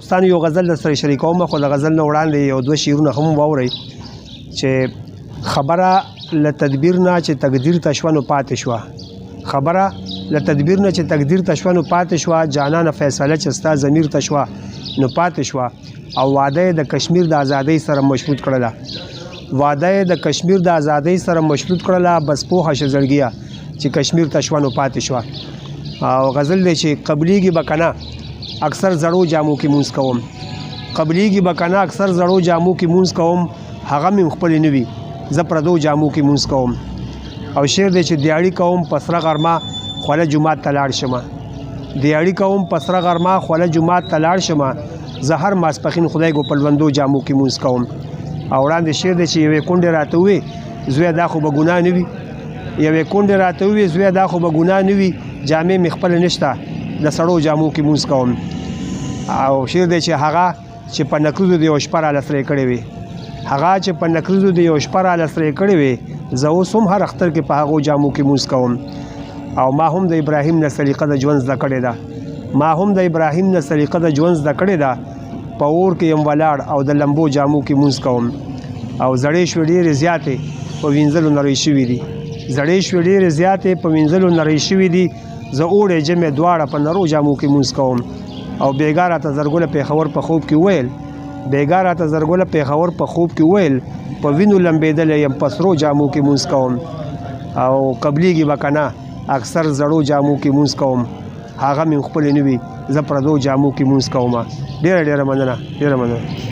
دوستانو یو غزل در سره شریکوم، خو د غزل نه وړاندې یو دوه شعرونه هم واورئ چې خبره له تدبیر نه چې تقدیر ته شوه نو پاتې شوه، خبره له تدبیر نه چې تقدیر ته شوه نو پاتې شوه، جانانه فیصله چې ستا ضمیر ته شوه نو پاتې شوه. او وعده یې د کشمیر د ازادۍ سره مشروط کړله، وعده یې د کشمیر د ازادۍ سره مشروط کړله، بس پوهه شه زړګیه چې کشمیر ته شوه نو پاتې شوه. او غزل دی چې قبلیږي به که نه اکثر زړو جامو کې مونځ کوم، قبلیږي به که نه اکثر زړو جامو کې مونځ کوم، هغه مې هم خپلې نه وي، زه پردو جامو کې مونځ کوم. او شعر دی چې دیاړي کوم په سره غرمه خوله جومات ته لاړ شمه، دیاړي کوم په سره غرمه خوله جومات ته لاړ شمه، زه هر ماسپښین خدای ګو په لوندو جامو کې مونځ کوم. او وړاندې شعر دی چې یوې کونډې راته ووې زویه دا خو به ګناه نه وي، یوې کونډې راته ووې زویه دا خو به ګناه نه وي، جامې مې خپله نشته د سړو جامو کې مونځ کوم. او شعر دی چې هغه چې په نکریزو د یو شپه راله سرې کړې وي، هغه چې په نکریزو د یو شپه راله سرې کړې وي، زه اوس هم هر اختر کې په هغو جامو کې مونځ کوم. او ما هم د ابراهیم نه سلیقه د ژوند زده کړې ده، ما هم د ابراهیم نه سلیقه د ژوند زده کړې ده، په اور کې یم ولاړ او د لمبو جامو کې مونځ کوم. او زړې شوې ډېرې زیاتې په وینځلو نرۍ شوې دي، زړې شوې ډېرې زیاتې په وینځلو نرۍ شوې دي، زه اوړی ژمی دواړه په نرو جامو کې مونځ کوم. او بېګا راته زرګله پېښور په خوب کې وویل، بېګا راته زرګله پېښور په خوب کې وویل، په وینو لمبېدلی یم په سرو جامو کې مونځ کوم. او قبلیږي به که نه اکثر زړو جامو کې مونځ کوم، هغه مې خپلې نه وي، زه پردو جامو کې مونځ کوم. ډېره ډېره مننه، ډېره مننه.